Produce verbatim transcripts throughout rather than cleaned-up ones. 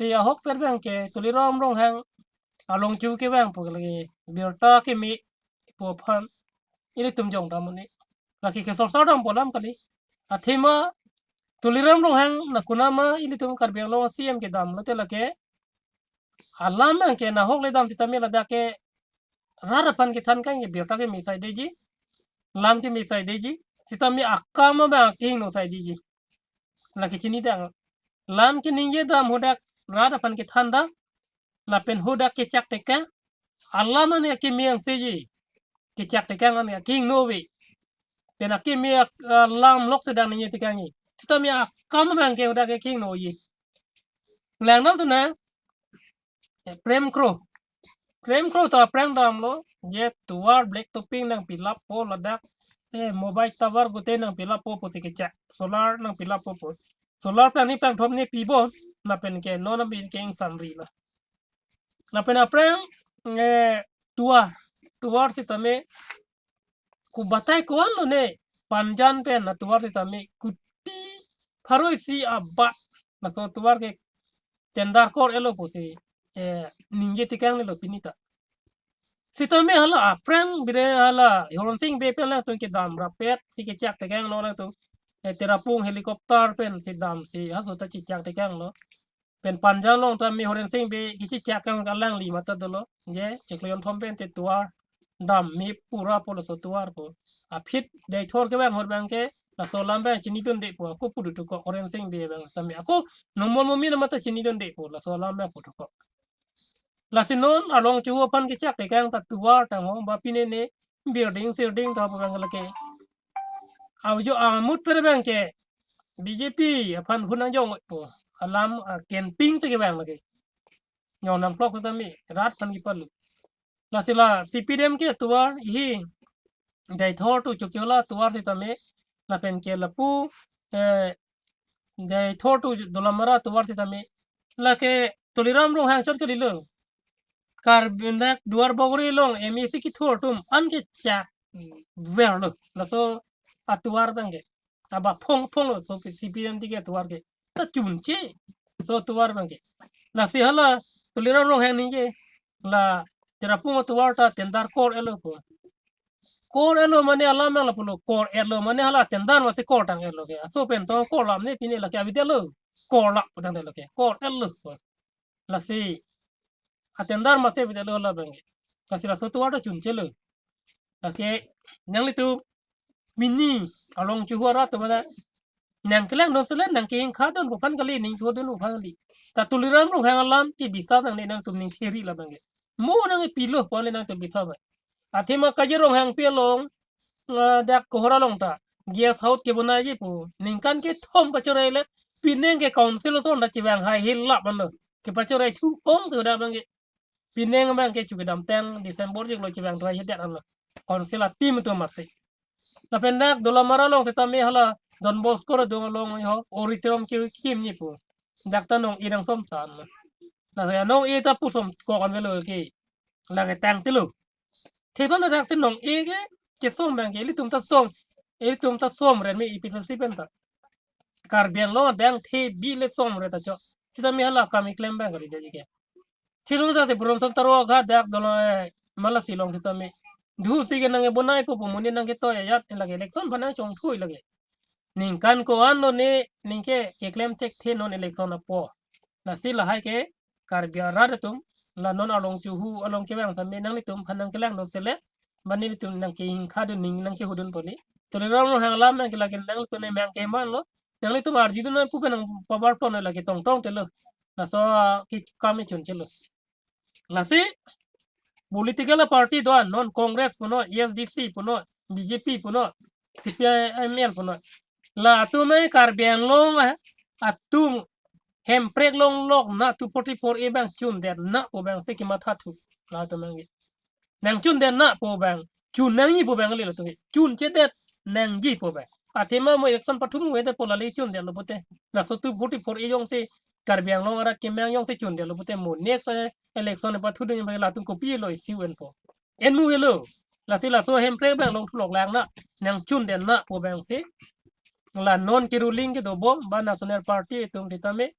Te ahok pen abang ke Tuliram Ronghang along chu kevang pu lake birta keme pu aphan ilitum jong dam un-e. Lake kesorsor dampo alam kali. Athema Tuliram Ronghang na konama ilitum Karbi Anglong C M kedam lote lake alam abang ke nahok le dam sitame ladak ke rat aphan kethan kang ke birta keme saidetji, lam keme saidetji, sitame akam abang kehingno saidetji. Lake chinidang. Lam keningje dam hadak rat aphan kethan dam, lapen hadak kechak tekang, alam ane keme angseji. Kechak tekang ane kehingno ave. Pen akeme ak-, alam lok sedang ningje tekangji. Sitame akam abang ke hadak kehingnoji. Langdam tu na, eh, Prem Kro. Prem Kro ta aphrang damlo, je tovar black topping nangpi lappo ladak, eh, mobile tower pute nangpi lappo pusi kechak. Solar nangpi lappo pu. Solar plang ni plang thom ni pipo, lapen ke non abin ke ingsamri lo. Lapen aphrang, eh, tovar, tovar sitame, ku batai ko-an lone, Panjan pen na tovar sitame, kuti pharo isi abat, laso tovar ke tender kor-etlo pusi, eh, ningje tekang nelo pini ta. Sitame hala aphrang bire hala Horensing Bey pen alangtum kedam rapet si kechak tekanglo alangtum. Eh, Tirapung helicopter pensi damsi haso ta chechak tekanglo. Pen Panjan along tame Horensing Bey kechechak kang alangli mata dolo. Je, chiklo jonthom pen te tovar dam me pura pu laso tovar pu. Aphi Deithor kevang ahut abang ke, laso alam abang chinidunde pu ako pudun thuko Horensing Bey abang tame ako normal momi na mata chinidunde pu laso alam abang pu thuko. Lasi non along chu aphan kechak tekang ta tovar tang ho ba pine ne building sirding ta pu abang lake. Ajo amut per abang ke B J P aphan hunang jong po. Alam, ah, campaign si kevang lake. Jong nangplok sitame rat aphan kepalu. Lasi la C P M ke tovar hi Deithor to Chokihola tovar sitame, lapen ke lapu, eh, Deithor to Dolamara tovar sitame, lake Tuliram Ronghang chot kalilo. Karbi dak Duarbagori along M A C kethur atum an kechak verlo. Laso atovar abang ke. Aba phong phong lo so C P M D ke atovar ke. Ta chunche. So tovar abang ke. Lasi hala Tuliram Ronghang ningje. La Tirapung atovar ta tender kor-etlo pu. Kor-etlo mane alam abang lapulo. Kor-etlo mane hala tender masi kor tang-etlo ke. Aso pen to kor lam ne pine lake avedetlo. Kor lap pu tangdetlo ke. Kor-etlo. Lasi atender masi avedetlo labang ke. Lasi laso tovar ta chunchelo. Lake nanglitum pini along chu huara to mana nangkelangdun sele nangkehingkha dunpo aphan kali, ning chodunpo aphan kali. Ta Tuliram Ronghang alam kebisa nangne nangtum ning cheri labang ke. Mo nangpilo pu le nangtum bisa ba. Athema Kajir Ronghangpi along, ah, dak Kohora along ta guest house kebonaiji pu. Ningkan kethom pachorei le, pining ke council ason ta chevang hai hil lap manlo. Kepachorei thu ong si hadak abang ke. Pining abang ke chu kedamtang December chiklo chevang try hedet anlo. Council a team atum masi. Lapen dak Dolamara along sitame hala Don Bosco adung along ho auditorium ke kimji pu. Dak ta nong-e nangsom tan. La ya nong-e ta pusom kok an velo ke. Lake tangtelo. Thekson ta dak si nong-e ke kesom abang ke ilitum ta som. Ilitum ta som ren me ipi ta si pen ta. Karbi Anglong adang the bi le som re ta cho. Sitame hala kam keklem abang kali jadi ke. Thilung ta te Bronson Taro agha dak dolo, eh, Malasi along sitame. Duhu si ke nangkebonaipo pu monit nangketoi ajat lake election aphan nangchongthui lake. Ningkan ko-an lone ningke keklem thekthe non election apor. Lasi lahai ke Karbi arat atum la non along chu hu along kevang sitame nanglitum aphan nangkelangdun sele. Mane nelitum nangkehingkha dun ning nangkehudun poni. Tuliram Ronghang alam nangkelak nangtum ne mangke manlo. Nanglitum arjudun nang pu pen nang power plot lake tongtong telo. Laso, ah, kekam chunchelo. Lasi political party do-an non Congress punon, A S D C punon, B J P punon, C P I M L punon. Latum e Karbi Anglong, ah, atum hemprek longlok na two forty-four A abang chundet na pu abang si kemathathu. Latum nangji. Nangchundet na pu abang. Chun nangji pu abang le latum. Chunchedet nangji pu abang. Athema mo election pathum ave te pu lale chundetlo pute. Laso two forty-four A jongsi Karbi Anglong arat kemang jongsi chundetlo pute mo next, eh, election pathudun abang latum kopilo isi ven po. En mu velo. Lasi laso hemprek abang longthu lok lang na. Nangchundet na pu abang si. La non ke ruling kedobom ba National Party atum sitame.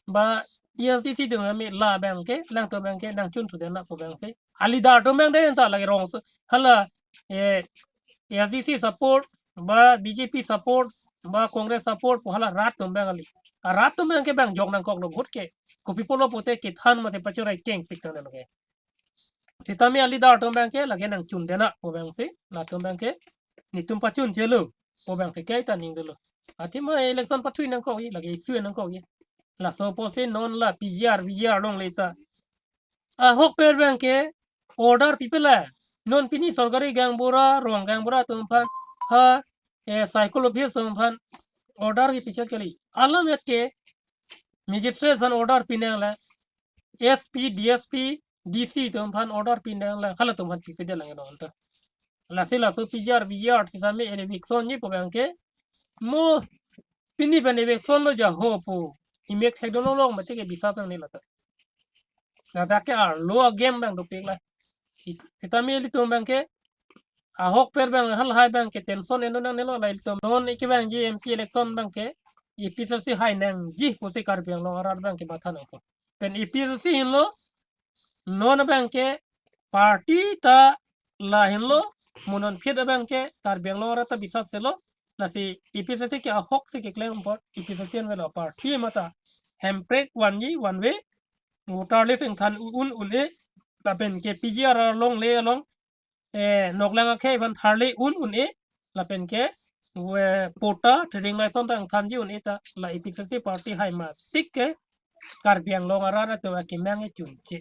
Ba ASDC atum ami la abang ke, alangtum abang ke nangchun thu den nang pu abang si. A leader atum abang dei ta lake rong so, hala, eh, ASDC support, ba BJP support, ba Congress support, pu hala rat atum abang kali. A rat atum abang ke abang jok nangkok lo vote ke. Kopi pulo pute kethan mate pachorai keng pik tang lo ke. Sitame a leader atum abang ke lake nangchun den nang pu abang si, latum abang ke netum pachun chelo pu abang si kaita ning dolo. Athema election pathui nangkok-i, lake issue nangkok-i. Laso apotsi non la PGR, VGR longle ta. Ahokpet abang ke order pipe la. Non pini sorkari gaonbura, rong gaonbura atum aphan, ha, eh, cycle office atum aphan order kipichet kali. Alam et ke magistrate aphan order pi nanglang, SP, DSP, DC atum aphan order pi nanglang, halatum aphan pipe det lang non ta. Lasi laso PGR, VGR sitame eviction-ji pu abang ke, mo pini pen eviction lo ja ho pu, imek thek dolo long mate ke bisa abang ni la ta. Ladak ke arlo a-game abang dopik la. It-, sitame ilitum abang ke, ahokpet abang, halahai abang ke tension eno nangne lo la ilitum. Non iki abang ji MP election abang ke, APHLC hai nangji pusi Karbi Anglong arat abang ke matha nangpo. Pen APHLC henlo, non abang ke party ta la henlo, mo non phit abang ke Karbi Anglong arat ta bisas selo, lasi APHLC ke ahok si keklem apot, APHLC an velo party mate hemprek vanji, vanve, voter list ingthan un un-e, lapen ke PGR alongle along, eh, noklang akhei aphan tharle un un-e, lapen ke, eh, patta, trading license ta ingthanji un-e ta, la APHLC party hai matik ke, Karbi Anglong arat atum akemang kechunche.